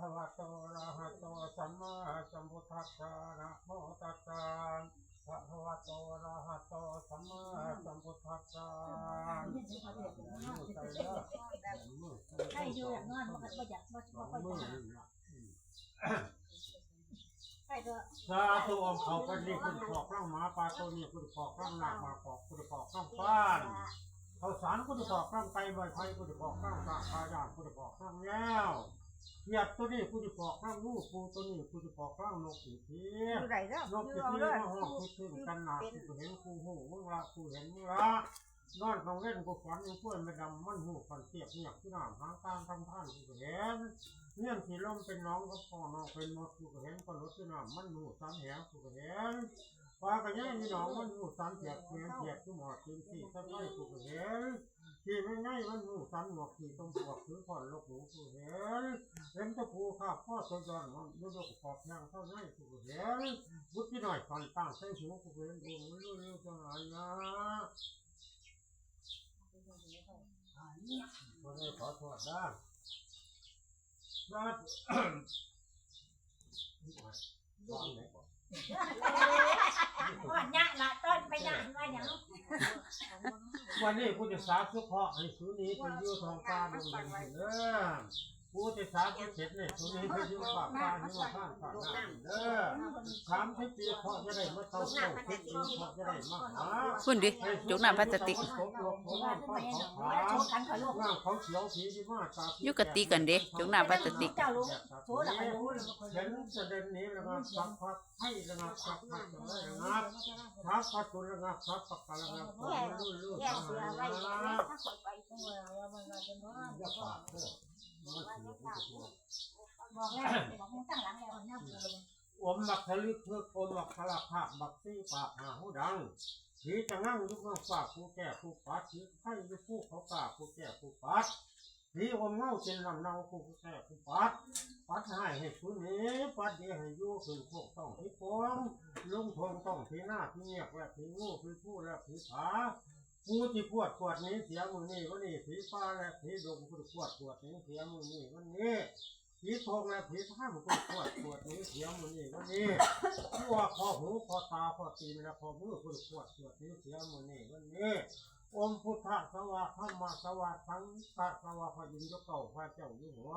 ະວະໂຕ ອະລະຫະໂຕ ສຳມາສຳພຸດທັດສະ ນະໂມຕັດສະ ພະຄະວະໂຕ ອະລະຫະໂຕ ສຳມາສຳພຸດທັດສະ ໃຫ້ຢູ່ນອນ ບໍ່ ບໍ່ຢາກ ບໍ່ ບໍ່ຄ່ອຍຈະ ສາທຸ ອອມເຂົ້າໄປນີ້ ກູຈະພອກລັງໝາປ່າໂຕນີ້ ກູຈະພອກລັງນາກໝາກອກ ກູຈະພອກລັງຟານ ເຂົ້າສານ ກູຈະພອກລັງໄກ່ ໃບໄຜ່ ກູຈະພອກລັງຊາກຂາຍ່າງ ກູຈະພອກລັງແງວ ຂຽດໂຕນີ້ ກູຈະພອກລັງງູ ປູໂຕນີ້ ກູຈະພອກລັງນົກປີກຜີ ຢູ່ໄດ້ເດີ ນົກປີກຜີມາຮ້ອງຄິດເຖິງກັນນາ ກູກະເຫັນ ກູຮູ້ມຶງລະ ກູເຫັນມຶງລະ ນອນກາງເວັນກູຝັນຢູ່ກ້ວຍແມ່ດຳ ມັນຮູ້ຟັນຕຽກງຽບຄືນ້ຳຫາງກາງທຳທານ ກູກະເຫັນ ເງືອນຂີ້ລົມເປັນໜອງກັບຟອງ ນ້ອງເປັນມົດ ກູກະເຫັນ ປາຫຼົດຄືນ້ຳ ມັນຮູ້ສັນແຫງ ກູກະເຫັນ ປາກະແຍງມີໜອງ ມັນຮູ້ສັນແຈກ ເຫັນແຈກຄືໝໍ້ຕີນ ຂີ້ສັດໄຫຼ ກູກະເຫັນ ຂີ້ແມງໄງ ມັນຮູ້ສັນໝວກ ຂີ້ຕົມປວກ ຖືຄ້ອນລົກໝູ ກູກະເຫັນ ເຫັນຕະປູຄາບຄໍຕົວຍ້ອນ ຢູ່ດົງຂອບແພງເທົ່າໃນ ກູກະເຫັນ ບຸດຈີນ້ອຍຟັນຕ່າງໃສ່ຫູ ກູກະເຫັນ ໂອ້ຍ ລູກໆ ທັງຫຼາຍນະ ບໍ່ໄດ້ຂໍໂທດນະ ນະ ຮອດຍະລະ ຕ້ອນໄປຍະວ່າຫຍັງ ວັນນີ້ກູຈະສາທຸເຄາະໃຫ້ສູໜີໄປຢູ່ທ້ອງຟ້າດົງດິນເດີ ກູຈະສາທຸເສັດໃຫ້ສູໜີໄປຢູ່ຟາກຟ້າຫິມະພານ ເດີ ສາມສິບປີເຄາະຈະໄດ້ມາເຕົ້າ ເກົ້າສິບປີເຄາະຈະໄດ້ມາຫາ ພຸ້ນເດ ຈົກນ້ຳພາສະຕິກ ຢູ່ກະຕິກັນເດ ຈົກນ້ຳພາສະຕິກ ເຫັນສະເດັນນີ້ລະມັບສັກພັກ ໃຫ້ລະງັບສັກພັກ ຈະໄດ້ລະງັບ ສັບພະຕຸນລະງັບ ສັບປະກາລະງັບ ຂອງມັນລຸ້ນລຸ້ນທັງຫຼາຍນະ ຢ່າປາກເດີ ມັນຊິ ມັນຊິ ອມບັກທະລຶກເພິກ ອມບັກສາລະພາບ ບັກສີປາກຫາຫູດັງ ຜີຈະງັງຢູ່ເມືອງຟ້າ ຜູ້ແກ້ຜູ້ປັດ ຜີໄຄຢູ່ພູເຂົາກາ ຜູ້ແກ້ຜູ້ປັດ ຜີອົມເງົາເປັນນ້ຳເນົ່າ ຜູ້ແກ້ຜູ້ປັດ ປັດຮ້າຍໃຫ້ສູນໜີ ປັດດີໃຫ້ຢູ່ ຂຶ້ນໂຄກຕ້ອງຜີໂປ່ງ ລົງທົ່ງຕ້ອງຜີນາ ຜີງຽກ ແລະ ຜີງູ ຜີພູ ແລະ ຜີຜາ ຜູ້ທີ່ພວດກວດໜີເສຍມື້ນີ້ວັນນີ້ ຜີປ່າ ແລະ ຜີດົງ ຜູ້ທີ່ພວດກວດໜີເສຍມື້ນີ້ວັນນີ້ ຜີທົ່ງ ແລະ ຜີທາງ ຜູ້ທີ່ພວດກວດໜີເສຍມື້ນີ້ວັນນີ້ ຜູ້ອອກຂໍ້ຫູ ຂໍ້ຕາ ຂໍ້ຕີນ ແລະ ຂໍ້ມື ຜູ້ທີ່ພວດກວດໜີເສຍມື້ນີ້ວັນນີ້ ອົມພຸດທະສະວະ ທຳມະສະວະ ສັງຄະສະວະ ພະອິນຢູ່ເກົ້າ ພະເຈົ້າຢູ່ຫົວ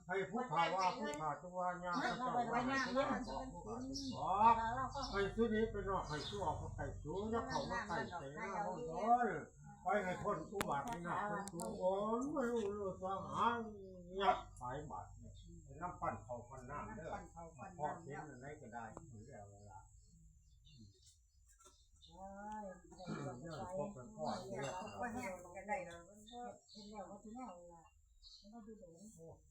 ໃຫ້ຜູ້ຂ້າວ່າ ຜູ້ຂ້າຈົ່ງວ່າ ຍາພະເຈົ້າວ່າ ໃຫ້ຜູ້ຂ້າບອກ ຜູ້ຂ້າເປັນບອກ ໃຫ້ສູນໜີໄປນອກ ໃຫ້ສູອອກໄປໃກ້ສູ ຢ່າເຂົ້າມາໃກ້ເສນາເຮົາເດີ ໄປໃຫ້ພົ້ນອຸບາດວິນາດຂອງສູ ໂອມມະລຸລຸສວາຫາ ຍັບໄປບາດນີ້ ໄປນຳປັ້ນເຂົ້າປັ້ນນ້ຳເດີ ພໍເຫັນອັນໃດກໍໄດ້ ແລ້ວເວລາ ໂອ້ຍ ເລື່ອງພວກເພິ່ນພໍເຮັດ ເຮົາກໍແຮງກໍໄດ້ດອກ ເຮັດແລ້ວກໍຊິແລ້ວລະ ມັນກໍຢູ່ໂດນ